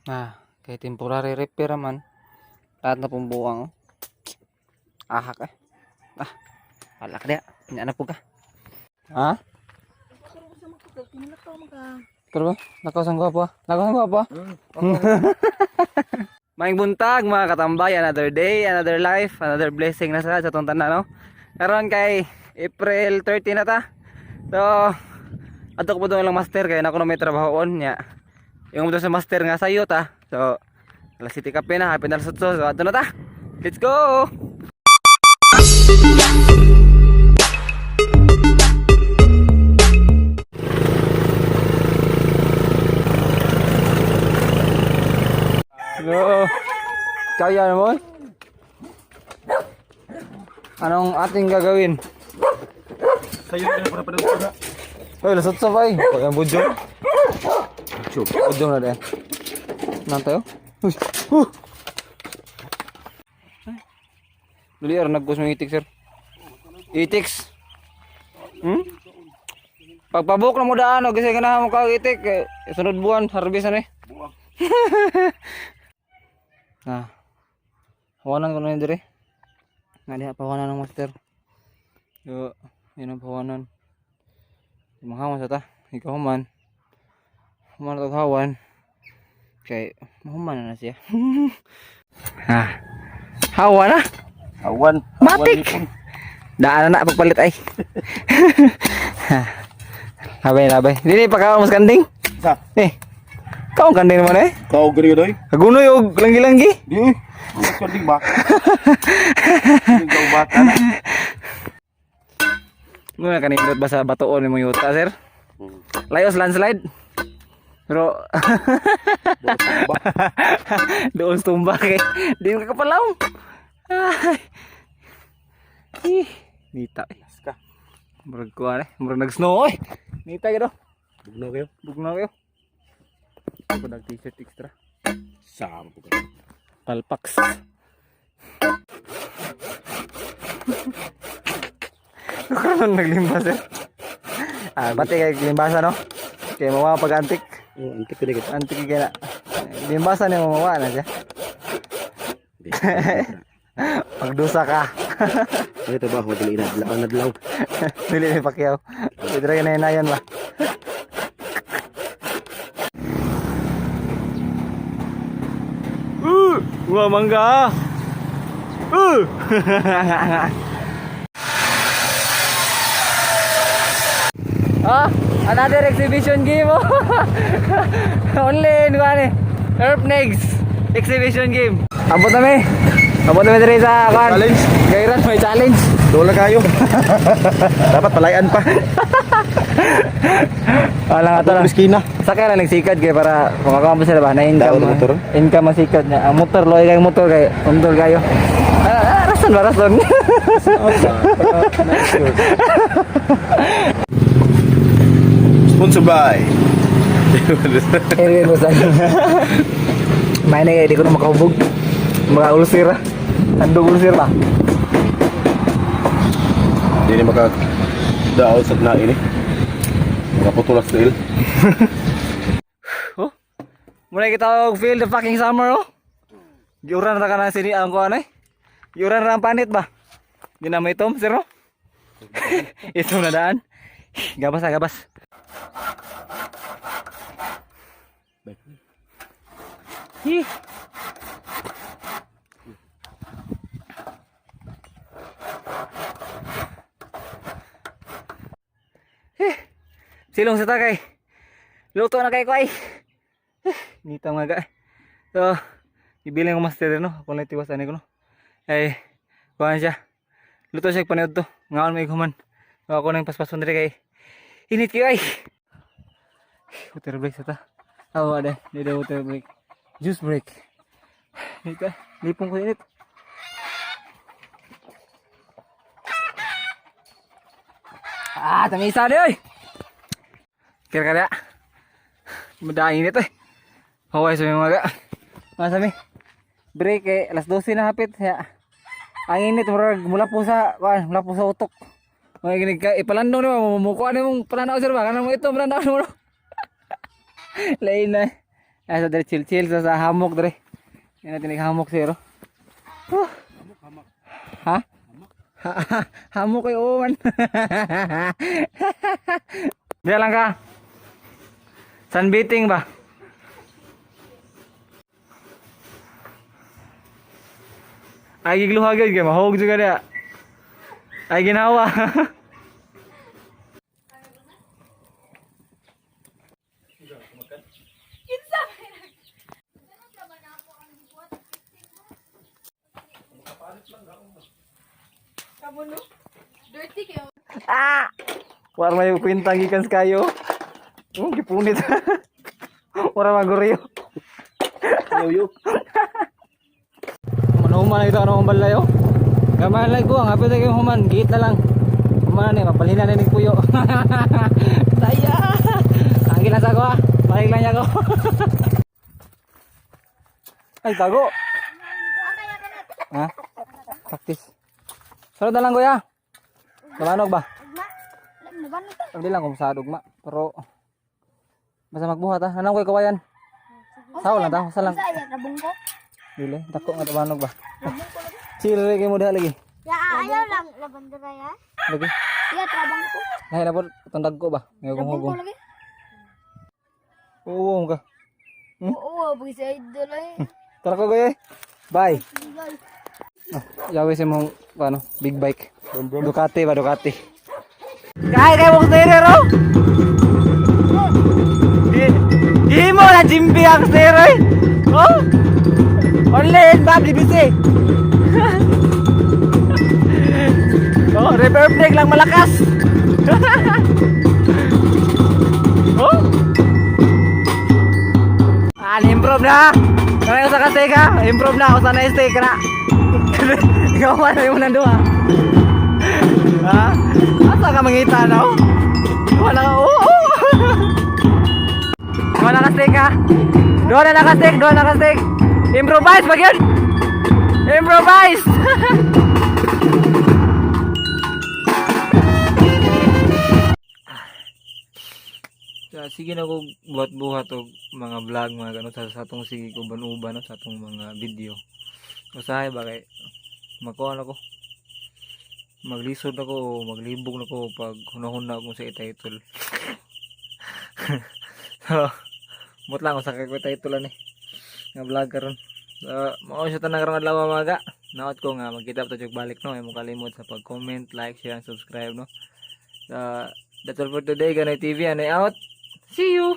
Ah, kay temporary repair man. Lahat na pong buwang, oh. Ahak eh. Ah, wala ka diya. Hindi na po ka. Ha? Pero ba? Lakaw sang gwapo ah. Lakaw sang gwapo ah. Maing buntag, mga katambay, another day, another life, another blessing na sa atong tanan, no. Karon kay April 30 na ta. So, adto ko po doon lang master kay nako na may trabahoon niya. Yung mo sa master nga sayo ta. So, alas City Cafe na, happy na alas 8. So, adto na ta. Let's go. Yo. Kaya naman. Anong ating gagawin? Sa'yo na para para para. Hoy, lasot sa bay. Pag ang budyong. Budyong na din. Nang tayo? Uy! Huh! Dali, ar nagkus ng itik, sir. Itiks. Pagpabuk na mo daan, o kasi ganahan mo kag itik. Eh, sunod buwan, harvest na eh. Ah. Hawanan ko na yun dire. Nga diha, pahawanan ng master. Yo, yun ang pahawanan. Mahawan sa ta. Ikaw man. Human na hawan. Kay mahuman na na siya. Ha. Hawa na. Awan. Matik. Daan na na pagpalit ay. Labay labay. Dili pa ka mas kanding. Sa. Eh. Kaong kanding naman eh. Kau gani doy. Kagunoy og langgi-langgi. Di uy. Mas kanding ba? Dili ka bata na. Muna kanindot ba sa batuon ni yuta, sir? Layos landslide. Pero doon sa tumba kay di ka kapalaw. Ay. Ih, nita eh. Ka. Murag kuha eh. Murag nag-snow eh. Nita gino. Bugnaw kayo. Bugnaw kayo. Ako nag t-shirt extra. Sama po ka. Palpax. Karon naglimbas eh. Ah, pati kay limbasa no. Kay mawa pag antik. Oh, antik ko kita. Antik kay na. Limbasa ni mamawa na siya. Pagdusa ka. Ay trabaho dili na adlaw nadlaw. Dili ni Pacquiao. Pwede rin na yun ba? Wah, mangga. Ah, another exhibition game oh. Only in one eh. Herb Negs exhibition game. Abot na mi. Abot na mi diri sa kan. Challenge. Gairan may challenge. Dola kayo. Dapat palayan pa. Wala nga to lang. Miskina. Sa kaya lang nagsikad kay para makakuha sila ba na income. Daot ang motor? Income ang sikad niya. Ang motor loy kay motor kay undol kayo. Ah, ah, rason ba rason? Sponsor by. Anyway, basta. May na di ko na makahubog. Mga ulcer ah. Handog ulcer ba? Dili maka daot sa na ini. Makaputulas sa il. Oh. Muna kita og feel the fucking summer oh. Giuran ra ka na sini ang kuan eh. Giuran ra ang panit ba? Di na may itom, sir oh. Itom na daan. Gabas ah, gabas. Hi. Eh, silong sa takay. Luto na kay ko ay. Nita mga ga. So, ibilin ko master no. Ako lang tiwas ani ko no. Ay, kuhan siya. Luto siya paniud to. Ngaon may human. So, ako nang paspason diri kay init kayo ay. Water break sa ta. Awa de, di daw water break. Juice break. Nita, lipong ko init. Ah, tamisa di oy. Kira kaya. Madaing init eh. Haway sa mga ga. Mga sami. Break eh, alas 12 na hapit. Ya. Ang init murag mula po sa kuan, mula po sa utok. Mga ginig ka ipalandong ni mo mukuha ni mong pananaw sir ba kanang mo ito pananaw mo. Lain na. Ay, sa dere chill chill sa hammock dere. Yan natin hammock siro. Huh. Ha? Hammock kay oo man. Diyan lang ka. Sunbathing ba? Ay gigluha gyud kay mahog jud ka diya. Ay ginawa. Dirty kayo. Ah! War may kwenta gikan sa kayo. Oh, gipunit. Ora maguriyo. Yoyo. Manuhuman na ito ano ang balay oh. Gamay lang ko ang hapit kay human, gate na lang. Human na ni mapalina na ni puyo. Saya. Ang ginasa ko ah. Balik lang niya ko. Ay tago. Ha? Practice. Sunod na lang, kuya. Tumanog ba? Hindi lang kung sa dugma. Pero basta magbuhat ah. Anong ko'y kawayan? Sao lang ta, sa lang. Sa rabong ko. Dili, dako nga tumanog ba? Chill lagi mo diha lagi. Ya, ayaw lang labandera ya. Lagi. Ya, trabang ko. Lahi na po, itong dagko ba? May Rabong ko hugong-hugong. lagi. Oo, ka. Oo, pag sa idol ay. Tara ko kuya. Bye. Bye. Ah, yawi sa mong ano, big bike. Ducati ba, Ducati. Kaya kaya mo steerer oh. Di mo na jimbi ang steerer. Oh. Only in Bob DBC. Oh, reverb brake lang malakas. Oh. Ah, improve na. Kaya sa kasi ka, improve na ako sa na-stay ka na. Ikaw man yung unang duha. Ha? Asa ka mangita na? Oh? Wala ka. Oo. Oh, Wala ka stick ha. Doon na naka-stick, doon na naka-stick. Improvise ba yun? Improvise! Sige na ko buhat-buhat og mga vlog, mga ganun sa atong sige ko uban-uban no, sa atong mga video. Usahay ba kay makuha na ko. Maglisod ako o maglibog na ko pag hunahuna akong sa i-title. So, mut lang kung sa kay title ani nga vlog karon. So, mao siya tanan karong adlaw, mga. Naot ko nga magkita pa ta balik no. Ay mo kalimot sa pag-comment, like, share, and subscribe no. So, that's all for today. Ganay TV and I out. See you.